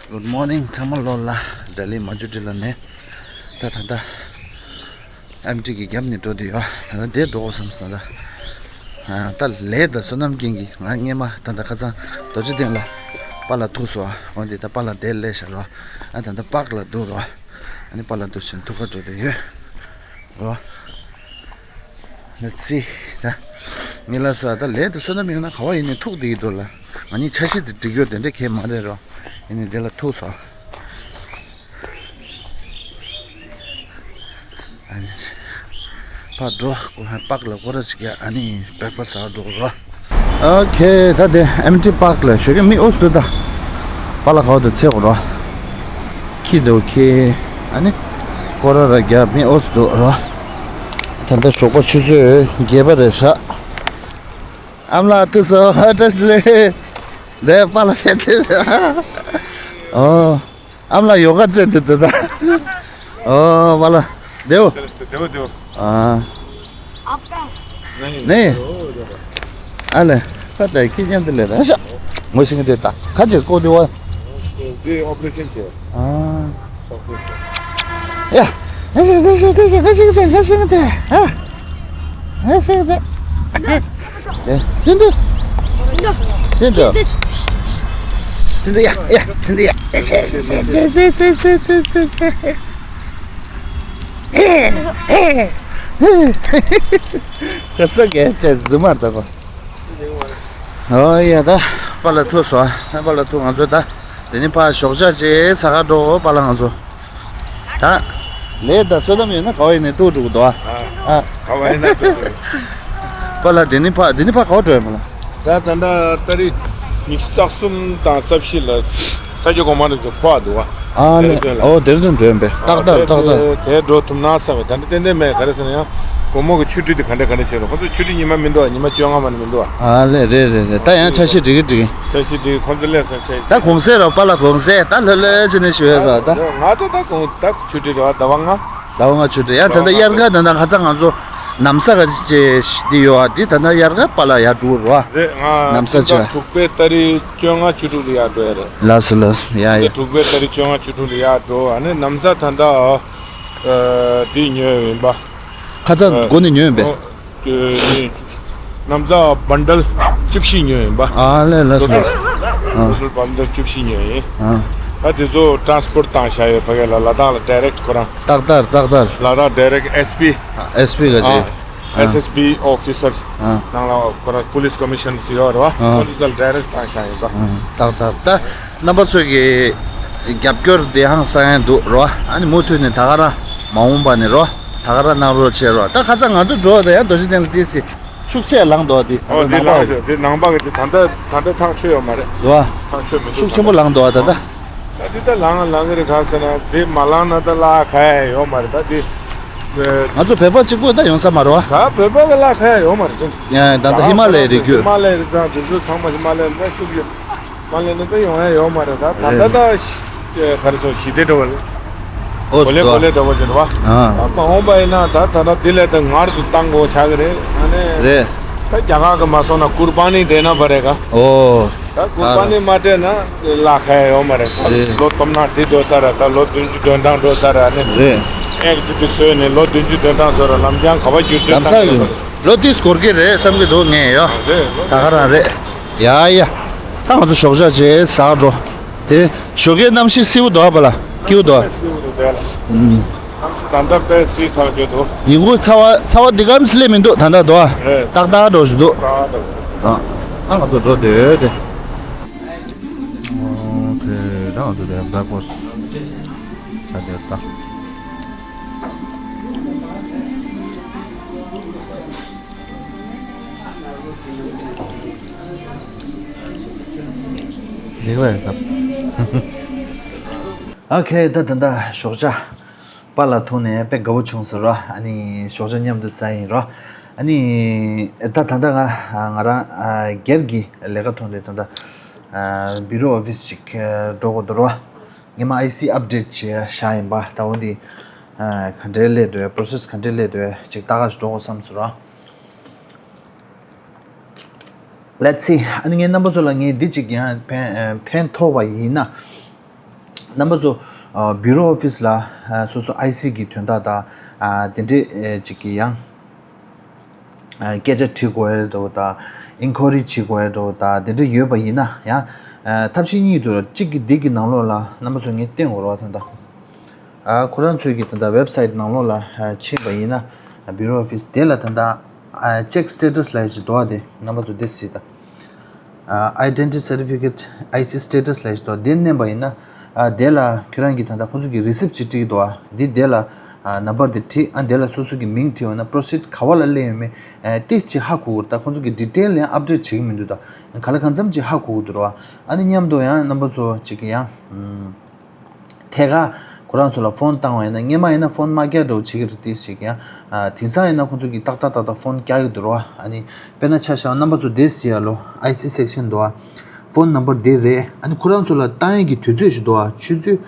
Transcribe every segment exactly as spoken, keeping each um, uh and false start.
Good morning ཚང་མ་ལོ་ལ་ལྡི་ལི་མ་ཇུ་ཏི་ལ་ནས་ད་ད་ད་ཨེམ་ཊི་གི་རྒྱབ་ནས་འགྲོ་དུས་ཡོད། ད་ད་དེ་འགྲོ་དགོས་བསམ་སོང་ད། ཨ་ད་ལས་ད་བསོད་ནམས་རྒྱན་གྱིས་ང་སྔས་མ་ད་ད་ཁ་སང་རྡོ་རྗེ་གདན་ལ་པཱ་ལགས་ཐུག་སོང་། འོན་ཏེ་ད་པཱ་ལགས་དེར་སླེབས་ཤག་རོ། ཨ་ད་ད་པཱརྐ་ལ་འདུག་རོ། ཨ་ནི་པཱ་ལགས་འདུག་ཕྱིན་ཐུག་ག་འགྲོ་དུས་ཡོད་རོ། ལ་ཚི་ད་ངེད་ལ་སོ་ད་ལས་ད་བསོད་ནམས་ཡོད་ན་ག་བ་ཡིན་ནས་ཐུག་བསྡད་ཀྱི་འདུག་ལ། ང་གཉིས་འཆར་གཞི་དེ་སྒྲིག་ཡོད་དེ་འདྲ་གས་མ་རེད་རོ། ཡིན་ནས་དེ་ལ་ཐུག་སོང་། ཨ་ནི་ཕར་འགྲོ་པཱརྐ་ལ་སྐོར་ར་ཅིག་ཡ། ཨ་ནི་བེག་ཕ་སི་ཟ་འགྲོ་རོ། ཨོ་ཁེ་ད་དེ་ཨེམ་ཊི་པཱརྐ་ལ་ཞོགས་ཀས་མི་ཨོས་འདུག་ད། པཱ་ལགས་ག་བ་འདུག་འཚོལ་དགོས་རོ། ཁྱི་འདུག་ཁྱི། ཨ་ནི་སྐོར་ར་ར་རྒྱབ་མི་ཨོས་འདུག་རོ། ད་ལྟ་ཞོགས་པ་ཆུ་ཚོད་བརྒྱད་པ་རེད་ཤག་ཨ་མ་ལགས་ཐུག་སོང་། བཀྲ་ཤིས་བདེ་ལེགས། འདི་པཱ་ལགས་ཐུག་སོང་། ཨོ། ཨ་མ་ལགས་ཡོ་ག་རྩེད་དེ་དེ་ད། ཨོ་པཱ་ལགས། བདེ་པོ། བདེ་པོ་བདེ་པོ། ཨ། ནི། ཨ་ལེ། ཁ་ཏའི་ཁྱི་མཉམ་དུ་ལས་ད་ཤ། ངོ་ཤེས་ཀྱི་དེ་ད་ཁ་ཅིག་ལྐོག་དེ་བ། དེ་ཨོ་པ་རེ་ཤན་བྱས། ཨ། ཡ། ཡ་ཤ་ཤ་ཤ་ཤ་ཤ་ཤ་ཤ་ཤ་ཤ་ཤ། ཨ། ཡ་ཤ་ཤ་ཤ། ཨེ། སིན་དུ། སིན་དུ། སིན་དུ། སིན་དུ་ཡ་ཡ་སིན་དུ་ཡ། ཡ་ཤ་ཤ་ཤ་ཤ་ཤ་ཤ། ཁ་སང་གི་ཅེས་རྫུན་མ་ལྟ་བུ། ཨོ་ཡ་ད་པཱ་ལགས་ཐུག་སོང་། པཱ་ལགས་ཐུག་ང་ཚོ་ད་དེ་ནས་ཕར་ཞོགས་ཇ་བྱས་ཟ་ག་འགྲོ། པཱ་ལགས་ང་ཚོ་ད་ལས་ད་བསོད་ནམས་ཡོད་ན་ག་བ་ཡིན་ནས་ཐུག་འགྲོ་གི་འདུག་ཨ། ཨ། ག་བ་ཡིན་ན་ཐུག་འགྲོ། པཱ་ལགས་དེ་ནས་ཕར་དེ་ནས་ཕར་ག་བ་འགྲོ་ཡ་མ་ལ། ད་ད་ལྟ་ཏ་རིག་ཉི་ཤུ་རྩ་གསུམ་དང་རྩ་བཞི་ལ་ས་སྐྱ་གོང་མ་རིན་པོ་ཆེ་འཕོ་བ་འདུག་བ། ཨ་ལེ། ཨོ་དེར་དུ་འགྲོ་ཡིན་པས། ཏག་ཏག་ཏག་ཏག་དེ་འགྲོ་ཐུབ་ན་བསམ་པས། ད་འདི་ཏན་ཏན་མེད། ག་རེ་ཟེར་ན་ཡང་དགོང་མོ་གི་ཆུ་ཁྲུས་དེ་ག་འདྲ་ག་འདྲ་བྱས་རོགས། ཁོ་ཚོ་ཆུ་ཁྲུས་ཉི་མ་མི་འདུག་བ། ཉི་མ་བཅོ་ལྔ་མ་ནི་མི་འདུག་བ། ཨ་ལེ་རེད་རེད་རེད། ད་ཡང་འཆར་གཞི་སྒྲིག་གི་སྒྲིག་གི། འཆར་གཞི་སྒྲིག་གི། ཁོ་ཚོ་སླེབས་སོང་འཆར་གཞི། ད་གུང་སེང་རོགས། པཱ་ལགས་གུང་སེང་ད་ལྷོད་ལྷོད་བྱས་ནས་ཞུ་ཡ་རོགས་ད། ང་ཚོ་ད་གུང་ད་ཆུ་ཁྲུས་རོགས་ཟླ་བ་ལྔ། ཟླ་བ་ལྔ་ཆུ་ཁྲུས། ཡང་ད་ལྟ་དབྱར་ཁ་ད་ལྟ་ཁ་སང་ང་ཚོ་ནམ་ས་ག་ཅེ་འདི་ཡོད་ཨ། འདི་ད་ལྟ་དབྱར་ཁ་པཱ་ལགས་ཡར་འགྲོ་རོགས། རེད། ང་ནམ་ས་སྤྱི་ཟླ་ཆུ་དྲུག་པའི་ཏ་རིག་བཅོ་ལྔ་ཆུ་དྲུག་ལ་ཡར་འགྲོ་ཡ་རེད། ལགས་སོ་ལགས་སོ། ཡ་ཡ། དྲུག་པའི་ཏ་རིག་བཅོ་ལྔ་ཆུ་དྲུག་ལ་ཡར་འགྲོ། ཨ་ནི་ནམ་ས་ད་ལྟ་ཨ་འདི་ཉོས་ཡིན་པ། ཁ་སང་སྒོ་ནས་ཉོས་ཡིན་པས། ཨ་ནི་ནམ་ས་བན་ཌལ་བཅུ་བཞི་ཉོས་ཡིན་པ། ཨ་ལེ་ལགས་སོ། ཨ་བན་ཌལ་བཅུ་བཞི་ཉོས་ཡིན། ཨ་ད་དེ་ཚོ་ཊ་རན་སི་པོར་ཊི་བཏང་བཞག་ཡོད། ཕ་གི་ལ་ལ་དྭགས་ལ་ཌའི་རེག་ཊི་ཁོ་རང་། ཏག་ཏག་ཏག་ཏག་ལ་དྭགས་ཌའི་རེག་ཊི་ཨེས་པི། ཨེས་པི་ག་ཅི། ཨེས་ཨེས་པི་ཨོ་ཕི་སར། ནང་ལ་ཁོ་རང་པུ་ལིས་ཀོ་མི་ཤ་ནར་ཅིག་ཡོད་རེད་བ། ཁོ་ཚོ་ལ་ཌའི་རེག་ཊི་བཏང་བཞག་ཡིན་པ། ཏག་ཏག་ད་རྣམ་པ་ཚོས་ཀྱི་རྒྱབ་སྐྱོར་དེ་ཧང་སང་ཡང་འདུག་རོ། ཨ་ནི་མུ་མཐུད་ནས་ད་ག་རང་མ་འོངས་པ་ནས་རོ། ད་ག་རང་གནང་རོགས་བྱེད་རོ། ད་ཁ་སང་ང་ཚོ་འགྲོ་ད་ཡང་རྡོ་རྗེ་གདན་ལ་ཏི་སི་ཤུགས་ཆེ་ལངས་འདུག་དེ། ཨོ་དེ་ནང་པ་ལངས་ཤོག་དེ་ནང་པ་གི་དེ་ད་ལྟ་ད་ལྟ་ཐག་ཆོད་ཡོད་མ་རེད། རོ། ཐག་ཆོད་མི་འདུག་ཤུགས་ཆེན་པོ་ལངས་འདུག་ད་ལྟ། ད་འདི་ད་ལངས་ལངས་གི་རེད། ག་ཟེར་ན་འདི་མ་ལངས་ན་ད་ལ་ཁ་ཡ་ཡོད་མ་རེད། ད་འདི་ང་ཚོ་བོད་པ་གཅིག་པོ་ད་ཡོང་ས་མ་རེད་བ། ད་བོད་པ་གི་ལ་ཁ་ཡ་ཡོད་མ་རེད། ད་ཡ་ད་ལྟ་ཧི་མ་ལ་ཡའི་རི་རྒྱུད། ཧི་མ་ལ་ཡའི་རི་ད་འདི་ཚོ་ཚང་མ་ཧི་མ་ལ་ཡའི་ད་ཤུགས་ཡོད། ཧི་མ་ལ་ཡའི་ད་ཡོང་ཡ་ཡོད་མ་རེད། ད་ད་ལྟ་ད་ག་རེ་ཟེར་ཞི་བདེ་འདྲ་བ་རེད། ཨོ་གོ་ལེ་གོ་ལེ་འདྲ་བ་ཅིག་རེད་བ། ཨ་མ་འོངས་པ་ཡིན་ན་ད་ད་ད་འདི་ལས་ད་ངར་དུ་བཏང་དགོས་ཆགས་གི་རེད། ཨ་ནི་རེད། ད་རྒྱ་གར་གི་མ་སོང་ན་ཀུར་བ་ནི་དེ་ན་བ་རེད་ག་ཨོ། ད་ཀུར་བ་ནི་མ་སྤྲད་ན་ལ་ཁ་ཡ་ཡོད་མ་རེད། ད་རེད། ལོ་སྟོང་ཕྲག་འདི་འགྲོ་ས་ར། ད་ལོ་བདུན་ཅུ་དོན་གྲངས་འགྲོ་ས་ར་ནི། རེད། ཨེག་ཏི་འདི་བཟོས་ནས་ལོ་བདུན་ཅུ་དོན་གྲངས་བཟོས་ར། ལམ་རྐྱང་ག་བ་བསྒྱུར་བཅོས་ལམ་སང་ཡོད། ལོ་ཏིས་འགོར་གི་རེད་བསམ་གི་འདུག་ངས་ཡོ། རེད། ད་ག་རང་རེད། ཡ་ཡ། ད་ང་ཚོ་ཞོགས་ཇ་བྱས་ཟ་འགྲོ། དེ་ཞོགས་ཀའི་གནམ་གཤིས་བསིལ་པོ་འདུག་ཨ་པ་ལ། སྐྱིད་པོ་འདུག་ཨ། བསིལ་པོ་འདུག་དེ་ལ། ཨུམ། ད་ལྟ་དཔེ་བསིལ་ཐག་ཆོད་འདུག་ཡིན་གོ། ཚ་བ་ཚ་བ་འདི་གམ་སླེབས་མི་འདུག་ད་ལྟ་འདུག་ཨ། རེད། ཏག་ཏག་འགྲོ་བཞིན་འདུག་ཚ་བ་འདུག་ཨ། ཨ་ང་ཚོ་འགྲོ་དེ་དེ། ཨོ་ཁེ། ད་ང་ཚོ་དེ་བྷེག་ཕ་སི་ཟ་དེ་ད། ལེགས་པ་ཡིན་བསམ། ཨོ་ཁེ། ད་ད་ད་ཞོགས་ཇ། པཱ་ལགས་ཐུག་ནས་དཔེ་དགའ་བོ་བྱུང་ཟེར་རོ། ཨ་ནི་ཞོགས་ཇ་མཉམ་དུ་ཟ་ཡིན་རོ། ཨ་ནི་ད་ད་ད་ང་ང་རང་སྒེར་གྱི་ལས་ཀ་ཐོག་ནས་ད་ད་བི་རོ་ཨོ་ཕི་སི་ཅིག་འགྲོ་དགོས་འདུག་རོ། ངས་མ་ཨའི་སི་ཨབ་ཌེཊ་བྱས་བཞག་ཡིན་པ། ད་འོ་འདི་ག་འདྲའི་སླེབས་འདུག་པོ་རོ་སེ་སི་ག་འདྲའི་སླེབས་འདུག་ཅིག་ལྟ་ག་ཞིག་འགྲོ་དགོས་བསམ་ཟེར་རོ། Let's see. ཨ་ནི་ངས་རྣམ་པ་ཚོ་ལ་ངས་འདི་གཅིག་ཡང་ཕན་ཕན་ཐོགས་པ་ཡིན་ན། རྣམ་པ་ཚོ་བྷུ་རོ་ཨོ་ཕི་སི་ལ་སོ་སོ་ཨའི་སི་གི་དོན་དག་དང་དེ་འདྲས་ཅིག་གི་ཡང་སྐད་ཆ་དྲི་དགོས་ཡ་འདྲ་བོ་དང་། ཨིན་ཁོ་རི་བྱེད་དགོས་ཡ་འདྲ་བོ་དང་དེ་འདྲས་ཡོད་པ་ཡིན་ན་ཡང་ཐབས་ཤེས་གཉིས་འདུག་གཅིག་གི་འདི་གི་ནང་ལོགས་ལ་རྣམ་པ་ཚོ་ངས་བསྟན་དགོས་རེད་བ། ད་ལྟ་ཁོ་རང་ཚོའི་གི་ད་ལྟ་ཝེབ་སའིཊ་ནང་ལོགས་ལ་ཕྱིན་པ་ཡིན་ན་བྷུ་རོ་ཨོ་ཕི་སི་དེ་ལ་ད་ལྟ་ཅེག་སི་ཊེ་ཊ་སི་ལབ་ཡ་ཅིག་འདུག་བ། དེ་རྣམ་པ་ཚོ་དེ་གཟིགས་དང་། Identity Certificate I C Status ལབ་ཞིག་འདུག་དེ་མནན་པ་ཡིན་ན། ཨ་དེ་ལ་ཁྱོད་རང་གིས་ད་ལྟ་ཁོང་ཚོ་གི་རི་སིབ་ཅིག་བྲིས་འདུག་ཨ་འདི་དེ་ལ་ཨ་ནམ་བར་དེ་བྲིས། ཨ་དེ་ལ་སོ་སོ་གི་མིང་བྲིས་པ་ན་པོ་རོ་སིཌ་ག་བ་ལ་སླེབས་ཡོད་མེད་ཨ་ཏོག་ཙམ་ཧ་གོ་གི་རེད། ད་ཁོང་ཚོ་གི་ཌི་ཊེལ་ཡང་ཨབ་ཌེཊ་བྱེད་ཀྱི་མི་འདུག་ད་ག་ལ་གང་འཚམ་ཅིག་ཧ་གོ་གི་འདུག་ར། ཨ་ནི་མཉམ་དུ་ཡང་རྣམ་པ་ཚོ་ཅིག་ཡང་ཨམ། ཐད་ཀར་ཁོ་རང་ཚོ་ལ་ཕོན་བཏང་བ་ཡིན་ན། སྔོན་མ་ཡིན་ན་ཕོན་མ་རྒྱག་འདྲ་བོ་བྱེད་ཀྱི་རེད། དེ་ཞིག་ཡང་ཨ་དེང་སང་ཡིན་ན་ཁོང་ཚོ་གིས་ཏག་ཏག་ཏག་ཏག་ཕོན་རྒྱག་གི་འདུག་ར། ཨ་ནི་དཔེར་ན་ཆ་བཞག་རྣམ་པ་ཚོ་དེ་གཟིགས་ཡ་ལོ། ཨའི་སི་སེག་ཤན་འདུག་ཨ། ཕོན་ནམ་བར་དེ་རེད། ཨ་ནི་ཁོ་རང་ཚོ་ལ་བཏང་ཡས་ཀྱི་དུས་ཚོད་ཞིག་འདུག་ཨ། ཆུ་ཚོད་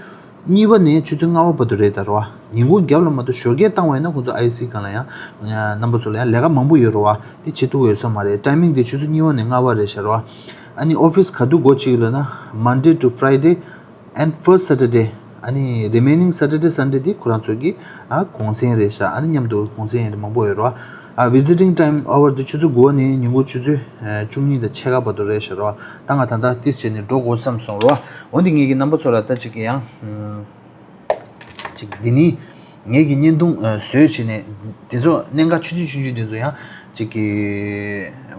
གཉིས་པ་ནས་ཆུ་ཚོད་ལྔ་པ་བར་དུ་རེད་ད་ར། ཉིན་གུང་རྒྱབ་ལ་མ་གཏོགས་ཞོགས་ཀས་བཏང་བ་ཡིན་ན་ཁོང་ཚོ་ཨའི་སི་སྒང་ལ་ཡང་ཨ་རྣམ་པ་ཚོ་ལ་ཡང་ལས་ཀ་མང་པོ་ཡོད་ར་བ། དེ་བྱེད་ཐུབ་ཡོད་ས་མ་རེད། ཊའི་མིང་དེ་ཆུ་ཚོད་གཉིས་པ་ནས་ལྔ་པ་རེད་ཤག་ར། ཨ་ནི་ཨོ་ཕི་སི་ག་དུས་སྒོ་ཕྱེ་གི་ལབ་ན་Monday to Friday and first Saturday. ཨ་ནི་རི་མེ་ནིང་སེ་ཊར་ཌེ་སན་ཌེ་འདི་ཁོ་རང་ཚོ་གི་ཨ་གུང་སེང་རེད་ཤག་ཨ་ནི་མཉམ་དུ་གུང་སེང་ཡང་མང་པོ་ཡོད་རེད་བ། ཨ་ཝི་ཛི་ཊིང་ཊའིམ་ཨ་ཝར་འདི་ཆུ་ཚོད་དགུ་པ་ནས་ཉིན་གུང་ཆུ་ཚོད་ཨ་བཅུ་གཉིས་དང་ཕྱེད་ཀ་བར་དུ་རེད་ཤག་རེད་བ། ད་ང་ད་ལྟ་ཏིས་བྱས་ནས་འགྲོ་དགོས་བསམ་སོང་རེད་བ། འོན་ཏེ་ངེད་ཀྱི་རྣམ་པ་ཚོ་ལ་ད་ཅིག་ཡང་ཨམ། ཅིག་འདི་ནི་ངེད་ཀྱི་བརྙན་ཐུང་ཨ་བཟོས་བྱས་ནས་དེ་ཚོ་གནད་འགག་ཆུང་ཆུང་ཆུང་ཆུང་དེ་ཚོ་ཡང་ཅིག་གི་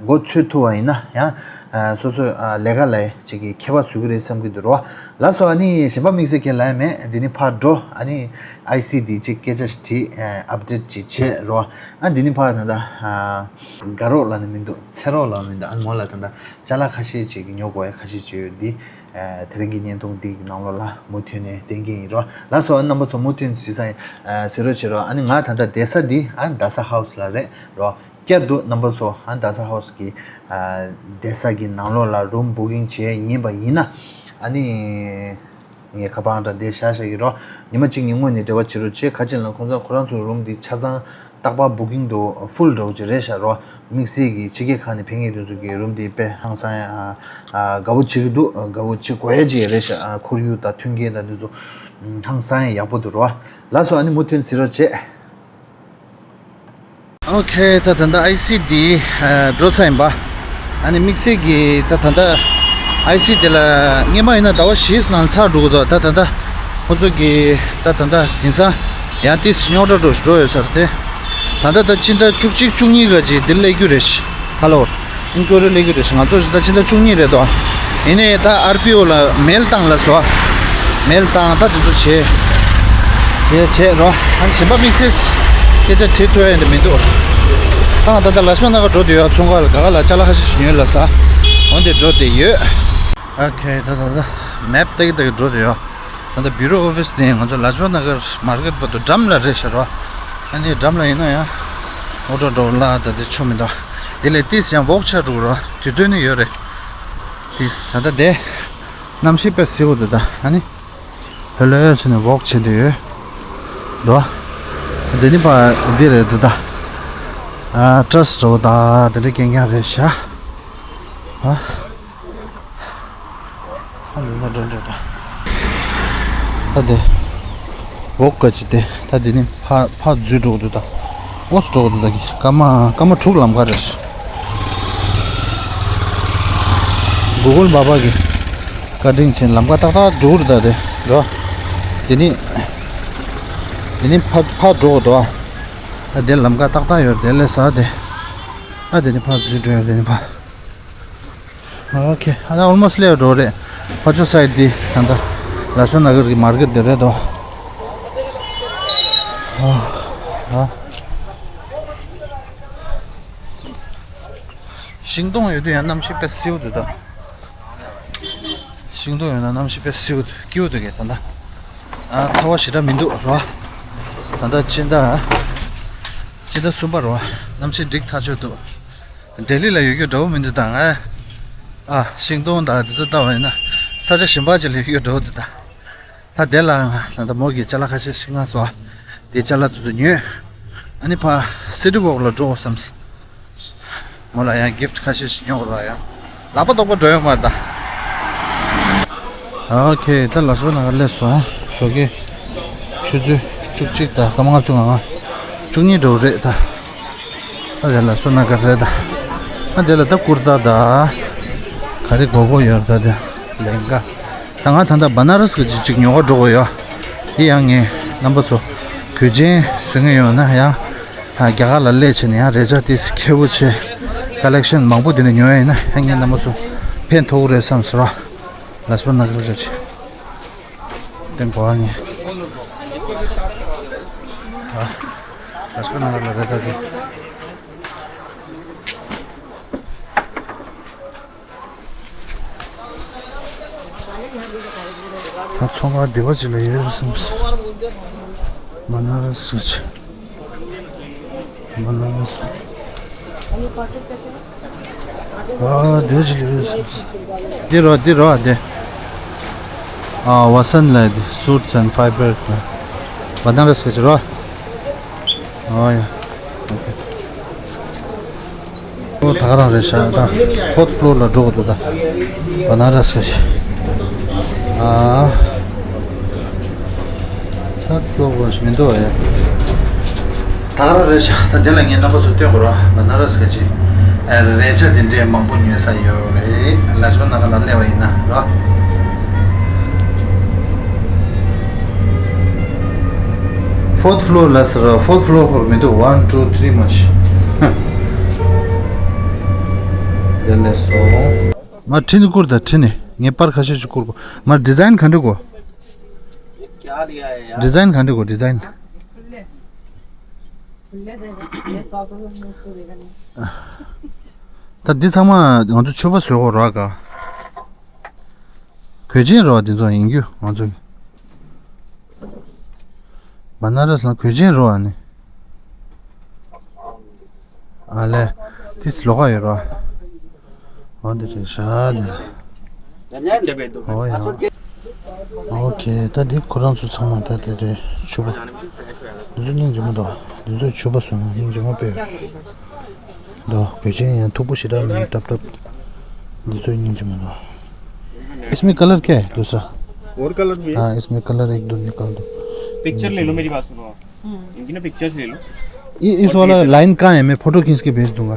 མགོ་ཚོད་ཐུབ་པ་ཡིན་ན་ཡང་ཨ་སོ་སོའི་ཨ་ལས་ཀ་ལ་ཅིག་གི་ཁྱད་པར་བཟོ་གི་རེད་བསམ་གི་འདུག་ར་བ། ལགས་སོ། ཨ་ནི་གཞན་པ་དམིགས་བསལ་གང་ཡང་ལབ་ཡ་མེད། འདི་ནི་ཕར་འགྲོ། ཨ་ནི་ཨའི་སི་འདི་ཅིག་སྐད་ཆ་ཞིག་དྲིས་ཨ་ཨབ་ཌེཊ་ཅིག་བྱས་ར་བ། ཨ་འདི་ནི་ཕར་ད་ལྟ་ཨ་དགའ་རོགས་ལབ་ནི་མི་འདུག་ཚེ་རོགས་ལབ་མི་འདུག་ཨ་མོ་ལ་ད་ལྟ་ཅ་ལག་ཁ་ཤས་ཅིག་ཉོ་དགོས་ཡ་ཁ་ཤས་ཅིག་ཡོད། འདི་ཨ་དེ་རིང་གི་བརྙན་ཐུང་འདི་གི་ནང་ལོགས་ལ་མུ་མཐུད་ནས་བསྟན་གྱི་ཡིན་ར་བ། ལགས་སོ། ཨ་རྣམ་པ་ཚོ་མུ་མཐུད་ནས་གཟིགས་ས་ཡིན་ཨ་གཟིགས་རོགས་བྱེད་ར་བ། ཨ་ནི་ང་ད་ལྟ་བསྡད་ས་འདི་ཨ་རྡ་ས་ཧའུ་སི་ལ་རེད་ར་བ། བསྐྱར་དུ་རྣམ་པ་ཚོ་ཨ་རྡ་ས་ཧའུ་སི་གི་ཨ་བསྡད་ས་གི་ནང་ལོགས་ལ་རུམ་བུ་ཀིང་བྱས་ཡིན་པ་ཡིན་ན། ཨ་ནི་ངས་ཁ་པར་ཨང་གྲངས་འདི་བཞག་བཞག་གི་རོ། ཉི་མ་གཅིག་གཉིས་སྔོན་ནས་འབྲེལ་བ་བྱེད་རོགས་བྱེད། ག་ཅི་ལབ་ན་ཁོང་ཚོ་ཁོ་རང་ཚོའི་རུམ་འདི་ཆ་ཚང་རྟག་པར་བུ་ཀིང་འགྲོ་ཧྥུལ་འགྲོ་གི་རེད་ཤག་རོ། དམིགས་བསལ་གྱི་ཕྱི་རྒྱལ་ཁག་ནས་ཕེབས་མཁན་དེ་ཚོ་གི་རུམ་འདི་དཔེ་ཧང་སང་ཡ་ཨ་ཨ་དགའ་བོ་བྱེད་ཀྱི་འདུག་དགའ་བོ་བྱེད་དགོས་ཡ་ཅིག་རེད་ཤག་ཨ་ཁོར་ཡུག་དང་མཐུན་རྐྱེན་དང་འདི་ཚོ་ཧང་སང་ཡ་ཡག་པོ་འདུག་རོ། ལགས་སོ། ཨ་ནི་མུ་མཐུད་གཟིགས་རོགས་བྱེད། ཨོ་ཁེ། ད་ད་ལྟ་ཨའི་སི་འདི་ཨ་འགྲོ་ཚར་ཡིན་པ། ཨ་ནི་དམིགས་བསལ་གྱི་ད་ད་ལྟ་ཨའི་སི་དེ་ལ་སྔོན་མ་ཡིན་ན་ཟླ་བ་བཞིའི་ནང་ཚར་འགྲོ་གི་འདུག་ད་ད་ལྟ་ཁོ་ཚོ་གི་ད་ད་ལྟ་དེང་སང་ཡང་ཏིས་རྙོག་དྲ་འགྲོ་འགྲོ་ཡོད་ས་རེད་དེ། ད་ལྟ་ད་སྤྱི་ཟླ་བཅུ་གཅིག་བཅུ་གཉིས་ག་ཅིག་འདིར་སླེབས་རྒྱུ་རེད། ཧ་ལོ། ཨིན་ཀོ་རི་སླེབས་རྒྱུ་རེད། ང་ཚོ་ད་ཕྱི་ཟླ་བཅུ་གཉིས་རེད་དོ། ཡིན་ནའི་ད་ཨར་པི་ཨོ་ལ་མེལ་བཏང་ལ་སོ། མེལ་བཏང་ད་དེ་ཚོ་བྱས། བྱས་བྱས་རོ། ཨ་ནི་གཞན་པ་དམིགས་བསལ་སྐད་ཆ་དྲི་ཐུབ་ཡ་འདྲ་མི་འདུག་ད་ད་ལྟ་ལ་ཤོ་ན་ག་འགྲོ་དུས་ཡ་ཚོང་ཁང་ལ་ག་ག་ལ་ཅ་ལག་ཁ་ཤས་ཤིག་ཉོས་ལ་ས། འོན་ཏེ་འགྲོ་དེ་ཡོད། ཨོ་ཁེ། ད་ད་ད་མེབ་ལྟ་གི་ལྟ་གི་འགྲོ་དུས་ཡ། ད་ལྟ་བྷུ་རོ་ཨོ་ཕི་སི་དེ་ང་ཚོ་ལ་ཤོ་ན་གར་མར་ཀེཊ་བར་དུ་འགྲམ་ལ་རེད་ཤག་རོ། ཨ་ནི་འགྲམ་ལ་ཡིན་ན་ཡང་ཨོ་ཊོ་འགྲོ་ལ་ད་དེ་ཆོ་མི་འདུག་དེ་ལས་ཏིས་ཡང་ཝོག་ཆ་འགྲོ་རོ། དུས་ཚོད་ནི་ཡོད་རེད། ཏིས་ད་ལྟ་དེ་གནམ་གཤིས་དཔེ་བསིལ་པོ་འདུག་ད་ཨ་ནི། ལྷོད་ལྷོད་བྱས་ནས་ཝོག་བྱེད་འདོད་ཡོད་དོ། འདི་ནི་ཕ་འདི་རེད་འདུག་ད། ཨ་ཊར་སི་འདྲ་བོ་དང་དེ་འདྲ་རྐྱང་རྐྱང་རེད་ཤག་ཨ་ཨ་འདི་ན་འགྲོ་འདོད་ད། ད་དེ་ཝོག་ག་ཅི་དེ་ད་འདི་ནི་ཕ་ཕ་འཛུལ་འགྲོ་འདུག་ད། ཨོ་སི་འགྲོ་འདུག་ད་གི་སྐར་མ་སྐར་མ་དྲུག་ལམ་ཁ་རེད། གུ་གུལ་བྷ་བྷ་གི་བཀའ་དྲིན་ཆེན་ལམ་ཁ་ཏག་ཏག་འགྲོ་རེད་ད་དེ་འགྲོ། དེ་ནི་དེ་ནི་ཕ་ཕ་འགྲོ་འདུག་ཨ་དེ་ལམ་ཁ་ཏག་ཏག་ཡོད་དེ་ལས་ས་དེ། ཨ་དེ་ནི་ཕ་འཛུལ་འགྲོ་ཡ་དེ་ནི་ཕ། ཨོ་ཁེ། ཨ་ད་ཨོལ་མོ་སི་སླེབས་འགྲོ་རེད། ཕ་ཆོ་སའིད་འདི་ད་ད་ལ་ཤོ་ན་གར་གི་མར་ཀེཊ་དེ་རེད་དོ། ཨ་ཨ་ཤིང་སྡོང་ཡོད་དུས་ཡང་གནམ་གཤིས་དཔེ་བསིལ་པོ་འདུག་ད། ཤིང་སྡོང་ཡོད་ན་གནམ་གཤིས་དཔེ་བསིལ་པོ་འདུག་སྐྱིད་པོ་འདུག་གས་ད་ལྟ། ཨ་ཚ་བ་ཞེ་དྲག་མི་འདུག་རོ། ད་ལྟ་སྤྱི་ཟླ་སྤྱི་ཟླ་གསུམ་པ་རོ། གནམ་གཤིས་འགྲིག་ཐག་ཆོད་འདུག་ལྡི་ལི་ལ་ཡོད་རྒྱུ་འདྲ་བོ་མི་འདུག་ད་ང་ཨ་ཤིང་སྡོང་དང་དེ་ཚོ་ལྟ་བ་ཡིན་ན་ས་ཆ་གཞན་པ་ཅིག་ལ་ཡོད་རྒྱུ་འདྲ་བོ་འདུག་ད། ད་དེ་ལ་ང་ད་ལྟ་མོ་གི་ཅ་ལག་ཁ་ཤས་ཤིག་མངགས་སོང་། དེ་ཅ་ལག་དེ་ཚོ་ཉོས། ཨ་ནི་ཕར་སི་ཊི་ཝོག་ལ་འགྲོ་དགོས་བསམས། མོ་ལ་ཡང་གིཕ་ཊི་ཁ་ཤས་ཤིག་ཉོ་དགོས་ར་ཡང་། ལག་པ་ལྡོག་པ་འགྲོ་ཡོང་མ་རེད་ད། ཨོ་ཁེ། ད་ལ་སོ་ན་ག་སླེབས་སོང་། ཞོགས་ཀས་ཆུ་ཚོད་བཅུ་གཅིག་དང་སྐར་མ་ལྔ་བཅུ་ང་ལྔ། བཅུ་གཉིས་འགྲོ་རེད་ད། ཨ་དེ་ལ་སོ་ན་ག་རེད་ད། ཨ་དེ་ལ་ད་ཀུར་ཏ་ད། ག་རེ་དགོས་དགོས་ཡོད་ད་དེ། ལེང་ག་ད་ང་ད་ལྟ་བ་ན་ར་སི་གི་ཅིག་ཉོ་ག་འགྲོ་གི་ཡོད། དེ་ཡང་ངས་རྣམ་པ་ཚོ་གོས་ཆེན་བཟོ་མཁན་ཡོད་ན་ཡང་རྒྱ་གར་ལ་སླེབས་བྱས་ནས་ཡང་རས་ཆ་དེ་ཁེ་པོ་ཆེ་ཀ་ལེག་ཤན་མང་པོ་དེ་འདྲ་ཉོ་ཡ་ཡིན་ན་ཡང་ངས་རྣམ་པ་ཚོ་ཕན་ཐོགས་ཀྱི་རེད་བསམ་ཟེར་བ། ལ་སོ་ན་ག་རེ་ཆེ། དེ་གོ་ཨ་ནི། ད། ལ་སོ་ན་ག་ལ་རེད་ད་དེ། ད་ཚོང་ཁང་སྡེ་བ་ཅིག་ལ་ཡོད་རེད་བསམ། བ་ན་ར་སི་ཆེ། བ་ན་ར་སི། ཨ་འདི་ཅི་ལས། འདི་རོ་འདི་རོ་འདི། ཨ་ཝ་སན་ལ་འདི་suits and fiber། བ་ན་ར་སི་གི་ཅི་རོ། ཨ་ཡ། ཨོ་ད་ག་རང་རེད་ཤག་ད་ཕོར་ཐི་ཕློར་ལ་འགྲོ་དགོས་འདུག་ད་བ་ན་ར་སི་གི་ཅི། ཨ། ཐར་ཌི་ཕློར་བ་ཞིག་མི་འདུག་ཨ་ཡ། ད་ག་རང་རེད་ཤག་ད་དེ་ལ་ངས་རྣམ་པ་ཚོ་སྟོན་དགོས་ར། བ་ན་ར་སི་གི་ཅི། ཨ་རས་ཆ་དེ་འདྲའི་མང་པོ་ཉོས་ས་ཡོད་རེད། ལ་སོ་ན་ག་ལ་སླེབས་པ་ཡིན་ན་ར། ཕོར་ཐི་ཕློར་ལ་ཟེར་ར། ཕོར་ཐི་ཕློར་ཧོར་མི་འདུག་ཝན་ཊུ་ཐི་རི་མ་ཤི། དེ་ནས་སོང་། མ་ཁྲི་ནི་བསྐུར་ད་ཁྲི་ནི། ངས་པར་ཁ་ཤས་ཤིག་བསྐུར་གོ་མ་ཌི་ཛའིན་ག་འདྲ་གོ་ཌི་ཛའིན་ག་འདྲ་གོ་ཌི་ཛའིན། ད་འདི་ཚང་མ་ང་ཚོ་ཕྱུ་པ་བཟོས་གོ་ར་ག་གོས་ཆེན་རོ་འདི་ཚོ་ཡིན་རྒྱུ་ང་ཚོ། བ་ན་ར་སི་ལ་གོས་ཆེན་རོ་ཨ་ནི། ཨ་ལེ། ཏིས་ལོག་ག་ཡོད་རོ། འོ་འདི་རེད་ཤག་ནི། ཨོ་ཡ། ཨོ་ཁེ། ད་འདི་ཁོ་རང་ཚོ་ཚང་མ་ད་དེ་རེད་ཕྱུ་པ། འདི་ཚོ་སྙིང་རྗེ་མོ་འདུག་འདི་ཚོ་ཕྱུ་པ་སོང་ན་སྙིང་རྗེ་མོ་དཔེ་ཡོད། འདུག་གོས་ཆེན་ཡང་མཐུག་པོ་ཞེ་དྲག་མིན། ཏབ་ཏབ། འདི་ཚོའི་སྙིང་རྗེ་མོ་འདུག इसमें कलर क्या है दूसरा? और कलर भी है। हाँ, इसमें कलर एक दो निकाल दो। पिक्चर ले लो, मेरी बात सुनो आप। इनकी ना पिक्चर्स ले लो। ये, इस वाला लाइन कहाँ है? मैं फोटो खींच के भेज दूंगा।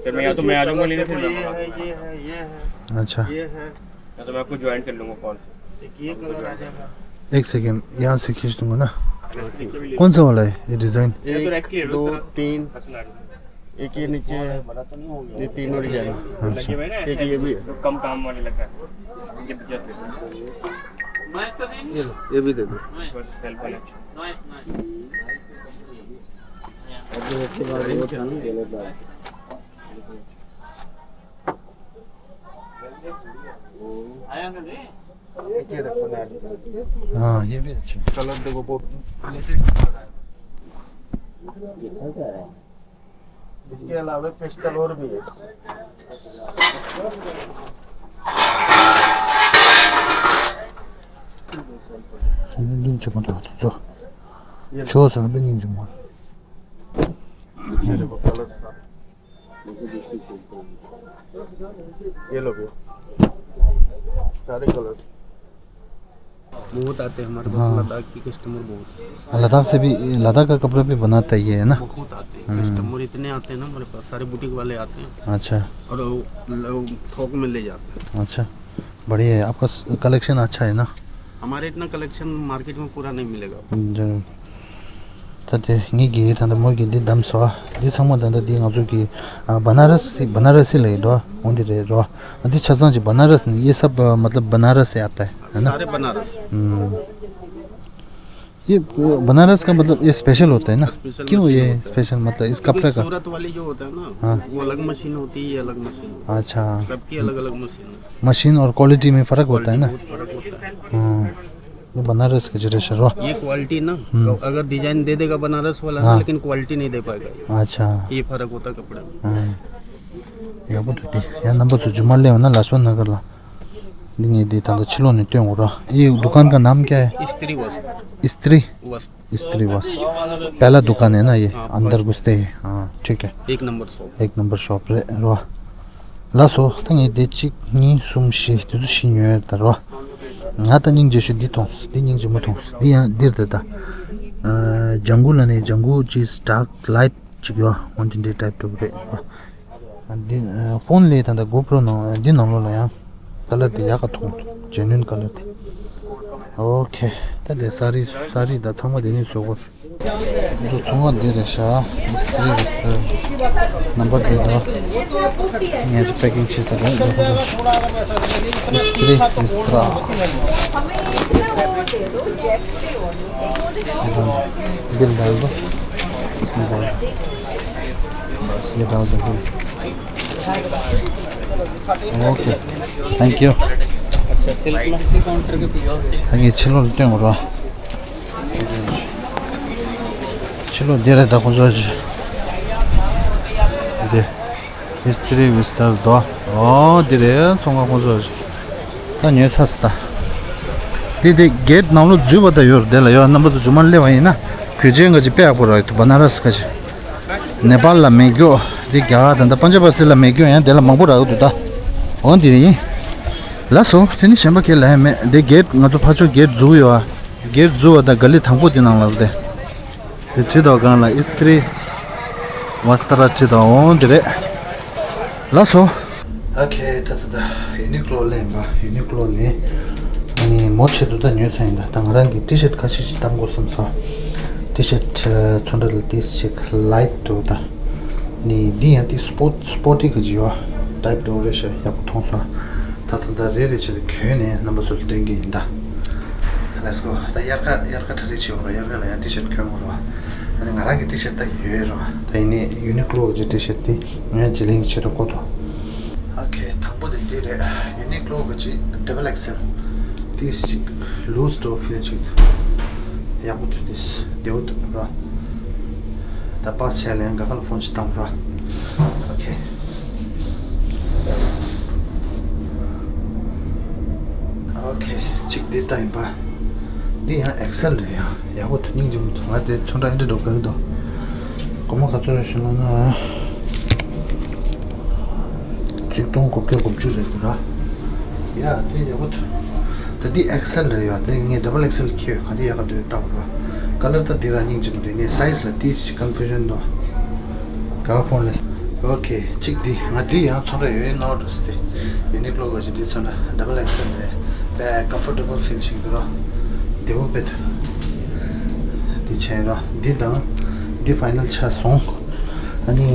फिर मैं या तो मैं आ जाऊंगा लेने, फिर मैं ये मंगा है, दूंगा। ये है, ये है, अच्छा। ये है। या तो मैं आपको ज्वाइन कर लूंगा कॉल से। एक ये कलर आ जाएगा। एक सेकेंड, यहाँ से खींच दूंगा ना। कौन सा वाला है ये डिज़ाइन? एक, दो, तीन। एक ये नीचे है, ये तीनों डिजाइन। अच्छा। एक ये भी है। तो कम काम वाले लग रहा है। ये भी जाते हैं। ये लो, ये भी दे दो। बस सेल वाला। अब ये अच्छी बात है, वो था ना, गलत बात। ये देखो ना। हाँ, ये भी अच्छा। कलर देखो, बहुत इसके अलावा पेस्टल और भी है। ये देखो, कलर। ये देखो, कलर। ये लो भैया, सारे कलर्स। बहुत आते हैं हमारे पास, हाँ। लद्दाख की कस्टमर बहुत है। लद्दाख से भी, लद्दाख का कपड़ा भी बनाता है ये, है ना? बहुत आते हैं, हम्म। कस्टमर इतने आते हैं ना हमारे पास, सारे बुटीक वाले आते हैं। अच्छा। और वो लोग थोक में ले जाते हैं। अच्छा, बढ़िया है, आपका कलेक्शन अच्छा है ना? हमारे इतना कलेक्शन मार्केट में पूरा नहीं मिलेगा। हम्म, जरूर। ད་དེ་ངེད་ཀྱིས་ད་ལྟ་མོ་གིས་འདི་བདམས་སོང་། འདི་ཚང་མ་ད་ལྟ་འདི་ང་ཚོ་གི་ཨ་བ་ན་ར་སི། བ་ན་ར་སི་ལབ་ཡོད་དོ། འོ་འདི་རེད་རོ། འདི་ཆ་ཚང་ཅིག་བ་ན་ར་སི་ནི། ये सब मतलब बनारस से आता है, है ना? सारे बनारस। हम्म। ये बनारस का मतलब ये स्पेशल होता है ना? स्पेशल क्यों मशीन ये होता है। स्पेशल मतलब इस क्योंकि कपड़े का? सूरत वाली जो होता है ना, हाँ। वो अलग मशीन होती है, ये अलग मशीन होती है। अच्छा। सबकी अलग-अलग मशीन होती है। मशीन और क्वालिटी में फ़र्क होता है ना? क्वालिटी बहुत फ़र्क होता है। हाँ। ये बनारस का जरा शर्वा। ये क्वालिटी ना, हम्म। तो अगर डिजाइन दे देगा बनारस वाला ना, हाँ। लेकिन क्वालिटी नहीं दे पाएगा। अच्छा। ये फ़र्क होता है कपड़े में। हाँ। ཡག་པོ་འདུག་སྟེ། ཡང་རྣམ་པ་ཚོ་རྗེས་མ་སླེབས་ཡོང་ན་ལ་སོ་ན་གར་ལ། འདི་ངས་འདི་ད་ལྟ་ཕྱི་ལོགས་ནས་སྟོན་དགོས་ར། ये दुकान का नाम क्या है? स्त्री वस्त्र। स्त्री वस्त्र। स्त्री वस्त्र। पहला दुकान है ना ये? हाँ, अंदर घुसते ही। हाँ, ठीक है। एक नंबर शॉप। एक नंबर शॉप རེད་ར། ལགས་སོ། ད་ངས་དེ་གཅིག་གཉིས་གསུམ་བཞི་དེ་ཚོ་བཞི་ཉོས་ཡོད་ད་ར། ང་ད་སྙིང་རྗེ་ཤོས་འདི་མཐོང་སོང་། འདི་སྙིང་རྗེ་མོ་མཐོང་སོང་། འདི་ཡང་འདིར་དེ་ད། ཨ། ལྗང་གུ་ལ་ནི་ལྗང་གུ་ཅིག་dark light ཅིག་ཡོད། འོ་འདི་འདྲའི་type་འདྲ་པོ་རེད། ཨ། འདི་ཕོན་ལས་ད་ལྟ་GoPro་ནང་འདི་ནང་ལོགས་ལ་ཡང་ཀ་ལར་དེ་ཡག་ག་མཐོང་། genuine colour་དེ། ཨོ་ཁེ། ད་དེ་ས་རི་ས་རི་ད་ཚང་མ་དེ་ནས་བཟོ་དགོས། ཚོ་ཚོང་བ་འདི་རེད་ཤག Mistri Vistara། རྣམ་པ་འདི་དང་། ངས་ཚོ་packing་བྱས་ཚར་རེད། ཨ་ཁོ་ཚོ་Mistri Vistara། འདི་དང་འདི་འདི་དང་འདི། बस ये डाल दो बिल। ओके। Thank you. अच्छा, सिल्क में इसी काउंटर के पीछे। ཕ་གིའི་ཕྱི་ལོགས་ལ་སྟོན་དགོས་ར། ཕྱི་ལོགས་འདི་རེད་ད་ཁོང་ཚོ་ཅི། འདི། Mistri Vistara་དོ། ཨོ་འདི་རེད་ཚོང་ཁང་ཁོང་ཚོ་ཅི། ད་ཉོས་ཚར་སོང་ད། འདི་འདི་གེ་ཊི་ནང་ལོགས་འཛུལ་བ་ད་ཡོད་རེད། དེ་ལ་ཡོད། རྣམ་པ་ཚོ་མཇུག་མ་སླེབས་པ་ཡིན་ན་གོས་ཆེན་ག་ཅིག་དཔེ་ཡག་པོ་རག་གི་འདུག་བ་ན་ར་སི་ག་ཅིག་ནེ་པཱལ་ལ་མེད་རྒྱུ། འདི་རྒྱ་གར་ད་ལྟ་པན་ཇ་བ་སི་ལ་མེད་རྒྱུ་ཡང་དེ་ལ་མང་པོ་རག་གི་འདུག་ད། འོ་འདི་རེད་ཡིན། ལགས་སོ། དེ་ནི་གཞན་པ་གས་ལ་ཡང་མེད། འདི་གེ་ཊི་ང་ཚོ་ཕར་ཕྱོགས་གེ་ཊི་འཛུལ་ཡོད་ཨ། གེ་ཊི་འཛུལ་བ་ད་ག་ལི་དང་པོ་དེ་ནང་ལ་རེད། དེ་བྲིས་དང་སྒང་ལ་Istri Vistara་བྲིས་དང་འོང་དེ་རེད། ལགས་སོ། ཨོ་ཁེ། ད་ད་ད་ཡུ་ནི་ཀློ་ལེན་པ། ཡུ་ནི་ཀློ་ནས་ཨ་ནི་མོ་ཆེད་དུ་ད་ཉོས་ཚར་ཡིན། ད་ད་ང་རང་གི་ཊི་ཤར་ཊི་ཁ་ཤས་ཤིག་བཏང་དགོས་བསམ་སོང་། ཊི་ཤར་ཊི་ཚོན་ཁྲ་ལ་ཏིས་ཤིག་ལའིཊ་འགྲོ་ད། ཨ་ནི་འདི་ཡང་ཏིས་སྤོ་སྤོ་ཊི་གི་ཇི་ཡོ་ཊའིབ་འགྲོ་རེད་ཤག་ཡག་པོ་མཐོང་སོང་། ད་ད་ད་རེ་རེ་བྱས་ཏེ་གྱོན་ནས་རྣམ་པ་ཚོ་ལ་སྟོན་གྱི་ཡིན་ད། Let's go། ད་དབྱར་ཁ་དབྱར་ཁ་གྲ་སྒྲིག་བྱེད་དགོས་རེད། དབྱར་ཁ་ལ་ཡང་ཊི་ཤར་ཊི་གྱོན་དགོས་རེད་བ། ཨ་ནི་ང་རང་གི་ཊི་ཤར་ཊི་ད་ཡོད་རེད་བ། ད་ཡིན་ནའི་ཡུ་ནི་ཀློ་གི་ཊི་ཤར་ཊི་དེ་ངས་རྗེས་ལན་གྱི་ཆེད་དུ་བཀོད་དོ། ཨོ་ཁེ། དང་པོ་དེ་འདི་རེད། ཡུ་ནི་ཀློ་གི་ཅི་ཌབ་བལ་ཨེག་སེལ། དེ་ཞིག་ལུས་འགྲོ་ཕིལ་ཅིག་ཡག་པོ་འདུག་དེ་བདེ་བོ་འདུག་ར། ད་པ་སེ་ཆ་ལེན་ག་ག་ལ་ཕོན་ཞིག་བཏང་ར། ཨོ་ཁེ། ཨོ་ཁེ། གཅིག་འདི་ལྟ་ཡིན་པ། འདི་ཡང་ཨེག་སེལ་རེད་ཡ། ཡག་པོ་འདུག་སྙིང་རྗེ་མོ་འདུག་ང་དེ་ཚོན་ཁྲ་ཨེ་འདྲ་འགྲོ་དགའ་གི་འདུག་སྒོར་མོ་ག་ཚོད་རེད་ཞུ་ན་ན། ཆིག་སྟོང་དགུ་བརྒྱ་དགུ་བཅུ་རེད་འདུག་ར། ཡ་དེ་ཡག་པོ་འདུག་ད་འདི་ཨེག་སེལ་རེད་ཡ། དེ་ངས་ཌབ་བལ་ཨེག་སེལ་ཁྱེར་ཡོད། ག་འདི་ཡག་ག་འདུག་ལྟ་བ་ར། ཀ་ལར་ད་འདི་ར་སྙིང་རྗེ་མོ་འདུག་ངས་སའི་ཛི་ལ་ཏིས་ཀོན་ཕུ་ཤན་འདུག་ག་ཕོན་ལས། ཨོ་ཁེ། གཅིག་འདི་ང་འདི་ཡང་ཚོན་ཁྲ་ཡོད་ནོ་འགྲོ་སི་ཏེ། ཡུ་ནི་ཀློ་ག་ཅི་འདི་ཚོན་ཁྲ་ཌབ་བལ་ཨེག་སེལ་རེད། དཔེ་ཀམ་ཕོར་ཊེ་བལ་ཕིལ་ཞིག་འདུག་ར། བདེ་བོ་དཔེ་འདུག་འདི་བྱས་ར། འདི་དང་འདི་ཕའི་ནལ་ཆགས་སོང་། ཨ་ནི་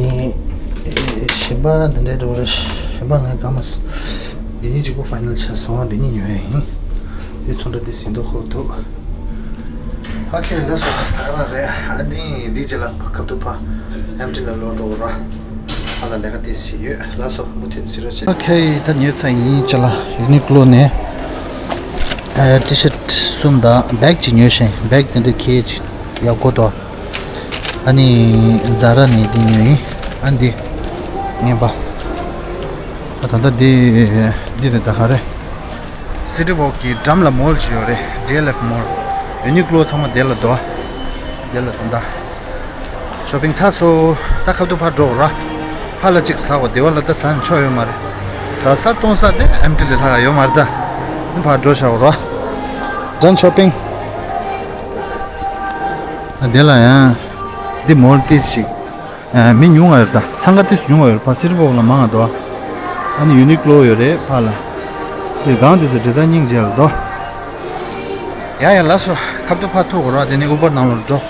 ཨེ་གཞན་པ་འདི་འདྲའི་འགྲོ་རེད། གཞན་པ་ང་དགའ་མ་སོང་། འདི་གཉིས་གཅིག་པོ་ཕའི་ནལ་ཆགས་སོང་། འདི་གཉིས་ཉོ་ཡ་ཡིན། འདི་ཚོན་ཁྲ་འདི་ཟིན་ཐོ་ཁོ་འདུག་ཨོ་ཁེ། ལགས་སོ། ད་ག་རང་རེད། ཨ་ནི་འདི་རྗེས་ལ་ཁ་ཐུག་ཕ་ཨེམ་ཊི་ལ་ལོག་འགྲོ་ར། ཨ་ལ་ལས་ཀ་ཏོག་ཙམ་ཡོད། ལགས་སོ། མུ་མཐུད་ཟེར་རོགས་བྱེད། ཨོ་ཁེ། ད་ཉོས་ཚར་ཡིན། ཅི་ལ་ཡུ་ནི་ཀློ་ནས་ཨ་ཊི་ཤར་ཊི་གསུམ་དང་བེག་ཅིག་ཉོས་ཤིང་། བེག་དེ་འདྲ་ཁྱེད་ཅིག་ཡག་པོ་འདུག་ཨ་ནི་ཛ་ར་ནས་འདི་ཉོས་ཡིན། ཨ་འདི་ངན་པ། ཨ་ད་ལྟ་འདི་འདི་རེད། ད་ག་རེ། སི་ཊི་ཝོག་གི་འགྲམ་ལ་མོལ་ཅིག་ཡོད་རེད། ཌི་ཨེལ་ཨེཕ་མོལ། ཡུ་ནི་ཀློ་ཚང་མ་དེ་ལ་འདུག་དེ་ལ་ད་ལྟ་ཤོ་པིང་ཚར་སོང་། ད་ཁ་ཐུག་ཕར་འགྲོ་ར། ཕར་ལ་གཅིག་ཟ་བ། དེ་བ་ལ་ད་ཟ་ན་ཆོ་ཡོད་མ་རེད། ཟ་ས་འཐུང་ས་དེ་ཨེམ་ཊི་ལས་ལྷག་ཡོད་མ་རེད་ད། ཕར་འགྲོ་བཞག་ར། ཌན་ཤོ་པིང་། དེ་ལ་ཡང་འདི་མོལ་ཏིས་ཞིག་ཨ། མི་ཉུང་བ་ཡོད་ད། འཚང་ཁ་ཏིས་ཉུང་བ་ཡོད། ཕ་སི་ཊི་ཝོག་ལ་མང་བ་འདུག་ཨ་ནི་ཡུ་ནི་ཀློ་ཡོད་རེད་ཕ་ལ། དེ་གང་དུས་སུ་ཌི་ཛའིན་སྙིང་རྗེ་ལ་འདུག་ཡ་ཡ་ལགས་སོ། ཁ་ཐུག་ཕར་ཐུག་གོ་ར། དེ་ནི་ཨུ་བར་ནང་ལོགས་འགྲོ།